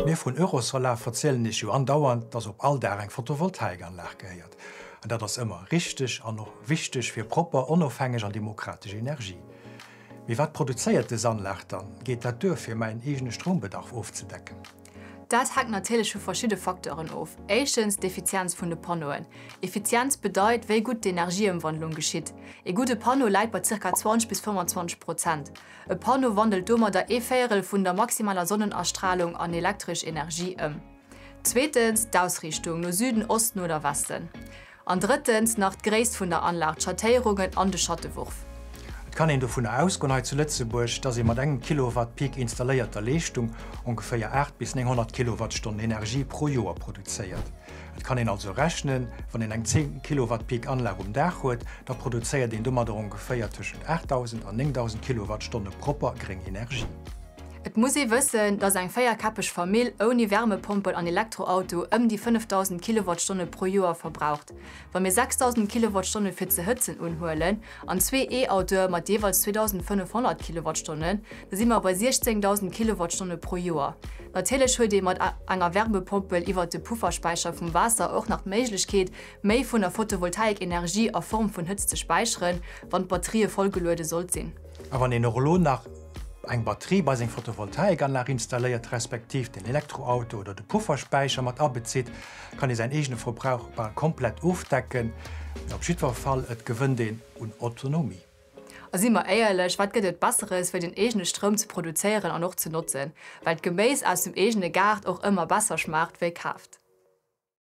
Mir vun Eurosolar verzielen iech jo andauernd, dass op all Daach eng Photovoltaikanlag gehéiert. An dat ass ëmmer richteg an och wichteg fir propper, onofhängeg an demokratesch Energie. Mee wat produzéiert des Anlag dann? Geet dat duer fir mäin eegene Stroumbedarf ofzedecken? Dat hänkt natierlech vu verschidde Facteuren of. Éischtens d'Effizienz vun de Panneauen. Effizienz bedeit, wéi gutt d'Energieëmwandlung geschitt. Ee gudde Panneau läit bei zirka 20 bis 25 Prozent. E Panneau wandelt domadder ee Véierel vun der maximaler Sonnenastralung an elektresch Energie ëm. Zweetens d'Ausriichtung, no Süden, Osten oder Westen. An drëttens nach d'Gréisst vun der Anlag, d'Schattéierungen an de Schatteworf. Et kann een dovunner ausgoen hei zu Lëtzebuerg, dass ee mat engem Kilowatt Peak installéierter Leeschtung ongeféier 8 bis 900 Kilowattstonnen Energie pro Joer produzéiert. Et kann een also rechnen, wann een eng 10 Kilowatt Peak Anlag um Daach huet, da produzéiert een domadder ongeféier tëschent 8.000 an 9.000 Kilowattstonne propper gréng Energie. Et muss ee wëssen, dass eng véierkäppeg Famill ouni Wärmepompel an Elektroauto ëm déi 5.000 Kilowattstonne pro Joer verbraucht. Wa mir 6.000 Kilowattstonne fir ze hëtzen unhuelen an zwee E-Autoe mat jeeweils 2.500 Kilowattstonnen, da si mer bei 16.000 Kilowattstonne pro Joer. Natierlech huet ee mat enger Wärmepompel iwwert de Pufferspäicher vum Waasser och nach d'Méiglechkeet, méi vun der Photovoltaik-Energie a Form vun Hëtzt ze späicheren, wann d'Batterië vollgeluede sollt sinn. A wann een och elo nach eng Batterie bei seng Photovoltaikanlag installéiert, respektiv den Elektroauto oder de Pufferspäicher mat abezitt, kann ee säin eegene Verbrauch bal komplett ofdecken. Op jiddwer Fall, et gewënnt een un Autonomie. A si mer éierlech, wat gëtt et Besseres, wéi den eegene Stroum ze produzéieren an och ze notzen, well d'Geméis aus dem eegene Gaart och ëmmer besser schmaacht wéi kaaft.